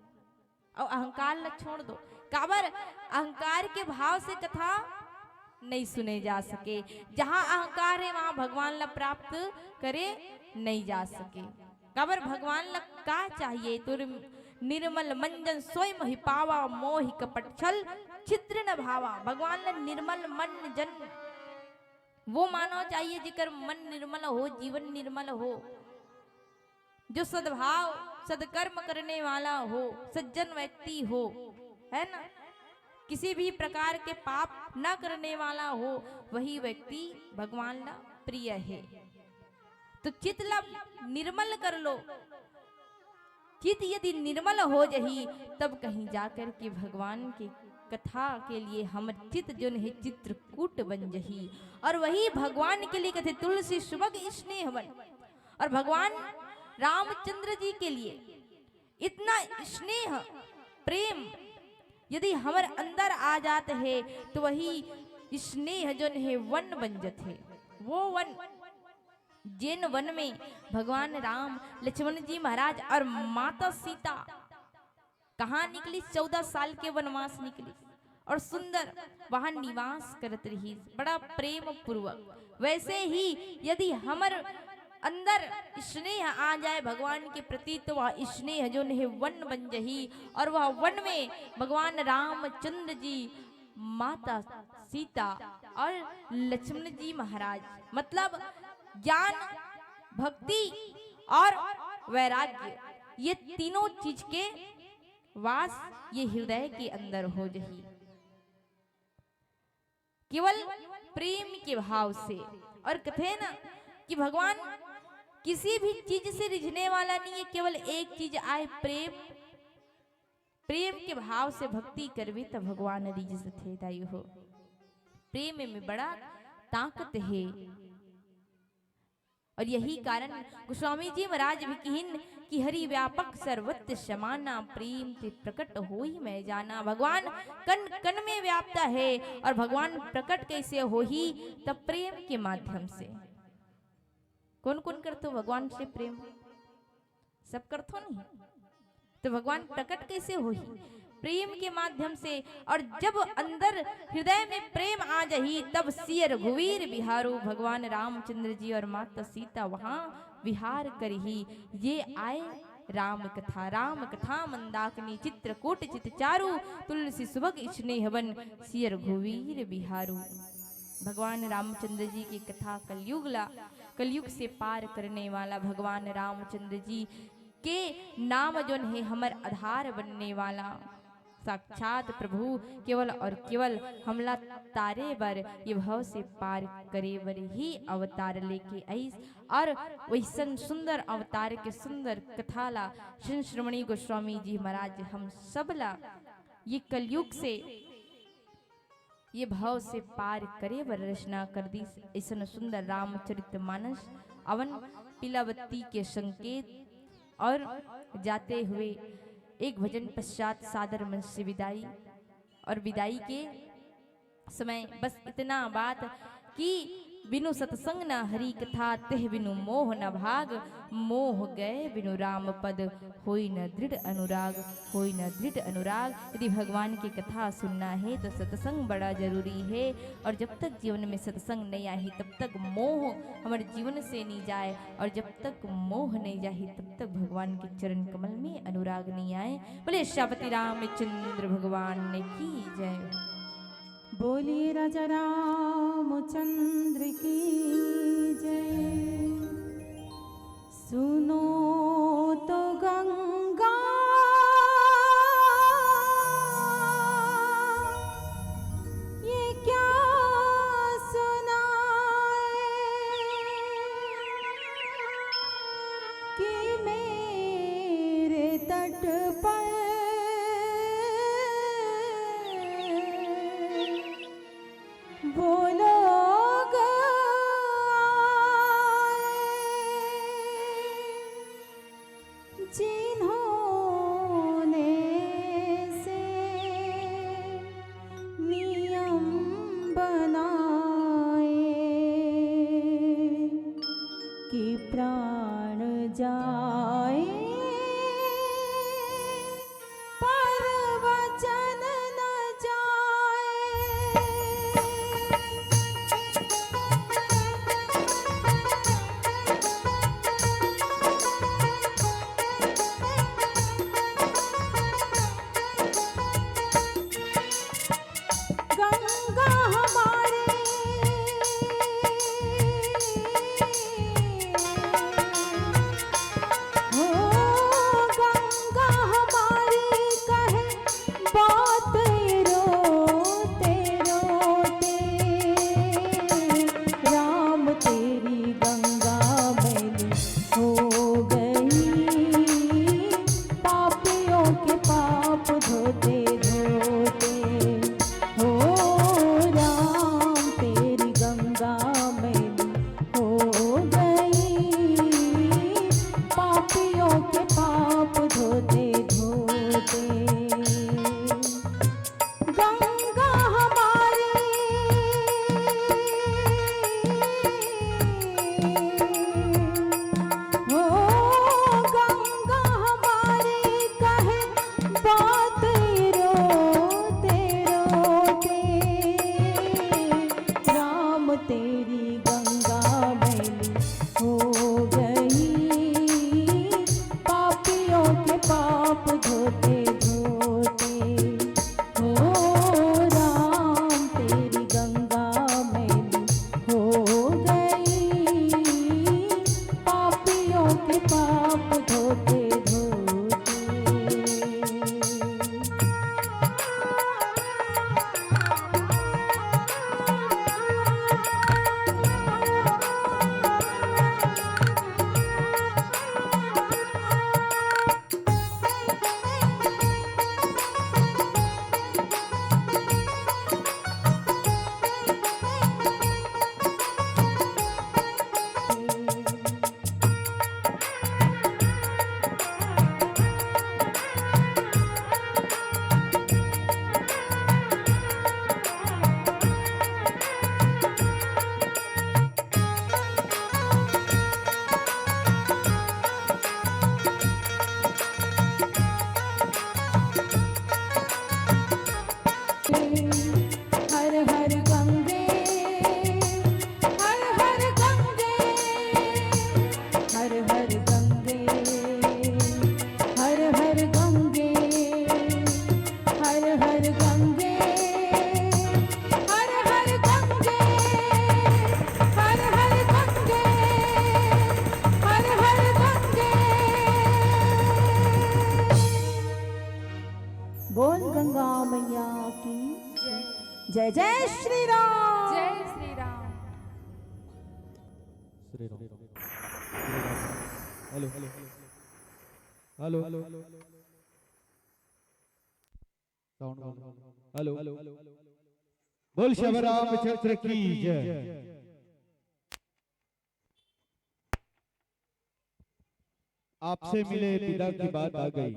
और अहंकार ला छोड़ दो। काबर? अहंकार के भाव से कथा नहीं सुने जा सके। जहाँ अहंकार है, वहाँ भगवान ला प्राप्त करे नहीं जा सके। काबर? भगवान ला का चाहिए? तो निर्मल मन जन सोई मोहि पावा, मोहि कपट छल छिद्र न भावा। भगवान ला निर्मल मन जन वो मानव चाहिए, जेकर मन निर्मल हो, जीवन निर्मल हो, जो सद्भाव, सद्कर्म करने वाला हो, सज्जन व्यक्ति हो, है ना, किसी भी प्रकार के पाप ना करने वाला हो, वही व्यक्ति भगवान ला प्रिय है। तो चित्त ला निर्मल कर लो। चित्त यदि निर्मल हो जही, तब कहीं जाकर के भगवान के कथा के लिए हमर चित्त जोन हे चित्रकूट बन जही, और वही भगवान के लिए कथे तुलसी सुभग स्नेह वन। और भगवान रामचंद्र जी के लिए इतना स्नेह, प्रेम यदि हमर अंदर आ जात हे, तो वही स्नेह जोन हे वन बन जथे। वो वन, जेन वन में भगवान राम, लक्ष्मण जी महाराज और माता सीता कहाँ निकली, चौदह साल के वनवास निकली और सुंदर वहां निवास करत रही, बड़ा प्रेम पूर्वक। वैसे ही यदि हमर अंदर स्नेह आ जाए भगवान के प्रति, तो वह स्नेह जोन हे वन बन जही, और वह वन में भगवान रामचंद्र जी, माता सीता और लक्ष्मण जी महाराज, मतलब ज्ञान, भक्ति और वैराग्य, ये तीनों चीज के वास ये हृदय के अंदर हो जही, केवल प्रेम के भाव से। और कथे ना कि भगवान किसी भी चीज से रिझने वाला नहीं है, केवल एक चीज आए, प्रेम। प्रेम के भाव से भक्ति करबे त भगवान रिझ जथे दाई हो। प्रेम में बड़ा ताकत हे। और यही कारण गोस्वामी जी महाराज भी किहिन कि हरि व्यापक सर्वत्र समाना, प्रेम ते प्रकट होई मैं जाना। भगवान कण कण में व्याप्त हे, और भगवान प्रकट कैसे होही? तब प्रेम के माध्यम से। कौन कौन करथो भगवान से प्रेम? सब करथो नहीं? तो भगवान प्रकट कैसे होही? प्रेम के माध्यम से। और जब अंदर हृदय में प्रेम आ जही, तब सिय रघुवीर बिहारू, भगवान रामचंद्र जी और माता सीता वहां विहार करही। ये आए राम कथा, राम कथा मंदाकिनी, चित्रकूट चित चारू, तुलसी सुभग स्नेहवन, सिय रघुवीर बिहारू। भगवान रामचंद्र जी की कथा कलयुग ला, कलयुग से पार करने वाला भगवान रामचंद्र जी के नाम जोन हे हमर आधार बनने वाला। साक्षात प्रभु केवल और केवल हमला तारे बर, ये भव से पार करे बर ही अवतार लेके आइस। और वैसन सुंदर अवतार के सुंदर कथा ला श्री शिरोमणि गोस्वामी जी महाराज हम सब ला ये कलयुग से ये भव से पार करे बर रचना कर दीस। ऐसन सुंदर रामचरित मानस अवन पीलावती के संकेत और जाते हुए एक भजन पश्चात सादर मंच से विदाई। और विदाई के समय बस इतना बात कि बिनु सत्संग न हरि कथा, तेह बिनु मोह न भाग। मोह गए बिनु राम पद, होई न दृढ़ अनुराग, होई न दृढ़ अनुराग। यदि भगवान की कथा सुनना है तो सत्संग बड़ा जरूरी है। और जब तक जीवन में सत्संग नहीं आही, तब तक मोह हमर जीवन से नहीं जाए, और जब तक मोह नहीं जाही, तब तक भगवान के चरण कमल में अनुराग नहीं आए। बोले श्यामपति रामचंद्र भगवान की जय। बोलिए राजा रामचंद्र की जय। सुनो तो गंगा, ये क्या सुनाए कि मेरे तट पर वो लोग आए जिन्होंने से नियम बनाए कि प्राण जाए पर वचन न जाए। गंगा हमारी हो, गंगा हमारी कहे बात रोते रोते। राम तेरी गंगा मैली हो गई, पापियों के पाप धोते धोते। हो राम तेरी गंगा मैली हो गई, पापियों के पाप धोते धोते। गंगा हमारी हो, गंगा हमारी कहे बात रोते रोते। राम तेरी गंगा मैली हो गई, पापियों के पाप धोते धोते। हो राम तेरी गंगा मैली हो गई, पापियों के पाप धोते धोते। जय श्री राम। जय Shri Ram. Shri Ram. Hello, hello, hello. Sound वाला। हेलो। बोल श्री रामचंद्र की जय। आपसे मिले विदा की बात आ गई,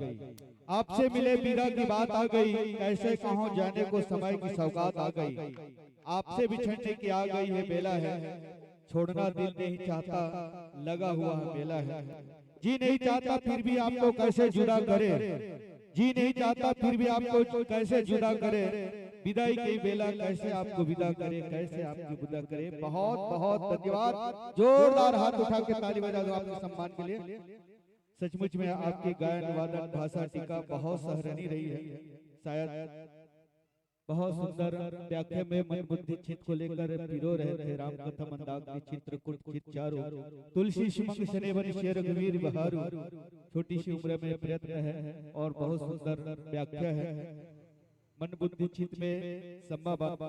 आपसे मिले विदा की बात आ गई, कैसे कहूँ जाने को समय की सौगात आ गई। आपसे बिछड़ने की आ गई है बेला है, छोड़ना दिल नहीं चाहता, लगा हुआ है मेला है। जी नहीं चाहता फिर भी आपको कैसे जुदा करे, जी नहीं चाहता फिर भी आपको कैसे जुदा करे, विदाई की बेला कैसे आपको विदा करे, कैसे आपकी विदा करे। बहुत बहुत धन्यवाद, जोरदार हाथ उठा के ताली बजा दो आपके सम्मान के लिए। सचमुच में आपकी गायन वादन भाषा टीका बहुत सराहनीय रही है। शायद बहुत सुंदर व्याख्या में मन बुद्धि चित्त को लेकर पिरो रहे थे। राम कथा मंदाकिनी चित्रकूट चित चारु, तुलसी सुमंग सनेवन सिय रघुवीर बहारु। छोटी सी उम्र में प्रयत्न है और बहुत सुंदर व्याख्या है। मन बुद्धि चित्त में सम्मा बाबा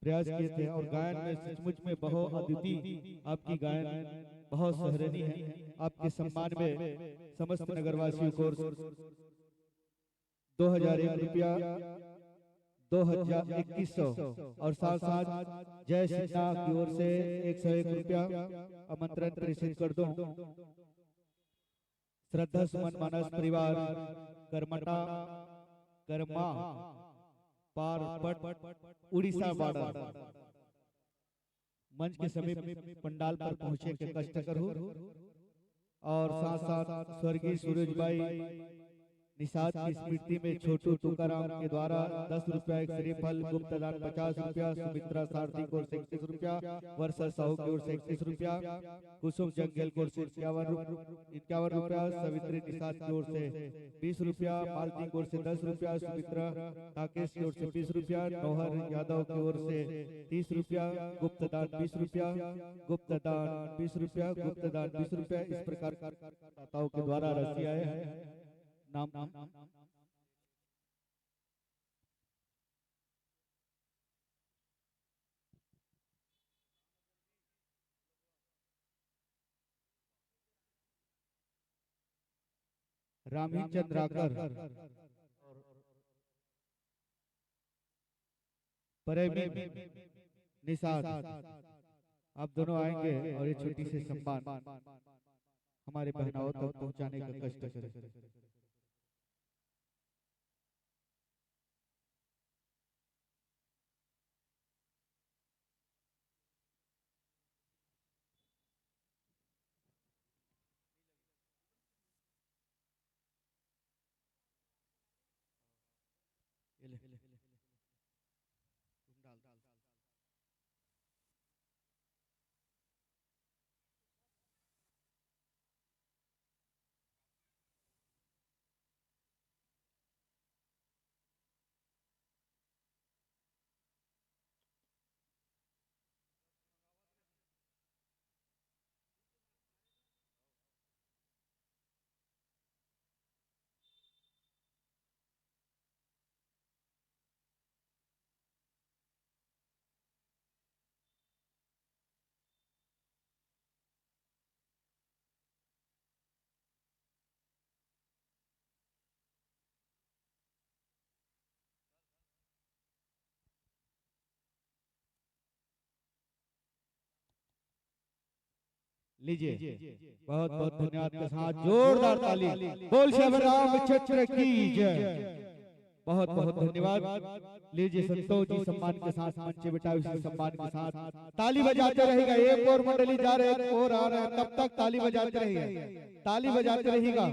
प्रयास किए थे और गायन में सचमुच में बहुत अद्वितीय आपकी गायन बहुत सराहनीय है। आपके सम्मान में समस्त नगरवासियों को दो हजार एक रुपया, दो हजार इक्कीस सौ, और साथ साथ जय सिन्हा की ओर से एक सौ एक रुपया आमंत्रण प्रेषित कर दो। श्रद्धा सुमन मानस परिवार, करमटा, करमा, पार पट, उड़ीसा बॉर्डर। मंच के समीप पंडाल पर पहुंचे के कष्ट करूं और साथ साथ स्वर्गीय सूरज भाई निषाद की स्मृति में छोटू तुकाराम के द्वारा दस रुपया, एक श्रीफल, गुप्त दान पचास रुपया, सुमित्रा सारथी की ओर से इकतीस रुपया, वर्षा साहू की ओर से इकतीस रुपया, कुसुम जंगेल की ओर से इक्यावन रुप-, इक्यावन रुपया, सावित्री निषाद की ओर से बीस रुपया, मालती की ओर से दस रुपया, सुमित्रा काकेश की ओर से बीस रुपया, नौहर यादव की ओर से तीस रुपया, गुप्त दान बीस रुपया, गुप्त दान बीस रुपया, गुप्त दान बीस रुपया। इस प्रकार दाताओं के द्वारा राशि आए हैं। नाम रामहीन चंद्राकर, प्रेमी निषाद, आप दोनों आएंगे और ये छोटी सी सम्मान हमारे बहनाओं तक पहुंचाने का कष्ट करें। ये ले। तुम डाल दो। लीजिए, बहुत बहुत धन्यवाद के साथ जोरदार ताली। बोल श्री रामचंद्र की जय। बहुत बहुत धन्यवाद। लीजिए, संतोष जी सम्मान के साथ मंच पे बैठा, उसी सम्मान के साथ ताली बजाते रहेगा। एक और मंडली जा रहे हैं, एक और आ रहे हैं, तब तक ताली बजाते रहिए, ताली बजाते रहिएगा।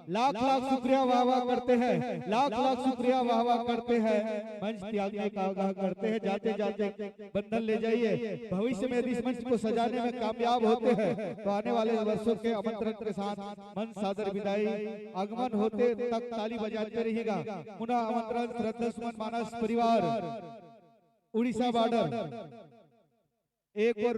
लाख लाख शुक्रिया, वाह वाह करते हैं, लाख लाख शुक्रिया, वाह वाह करते हैं। मंच त्यागने का आग्रह करते हैं, जाते जाते बंधन ले जाइए। भविष्य में यदि इस मंच को सजाने में कामयाब होते हैं तो आने वाले वर्षों के आमंत्रण के साथ मंच सादर विदाई आगमन होते तक ताली बजाते रहिएगा। पुनः आमंत्रण श्रद्धा सुमन मानस परिवार उड़ीसा बॉर्डर एक और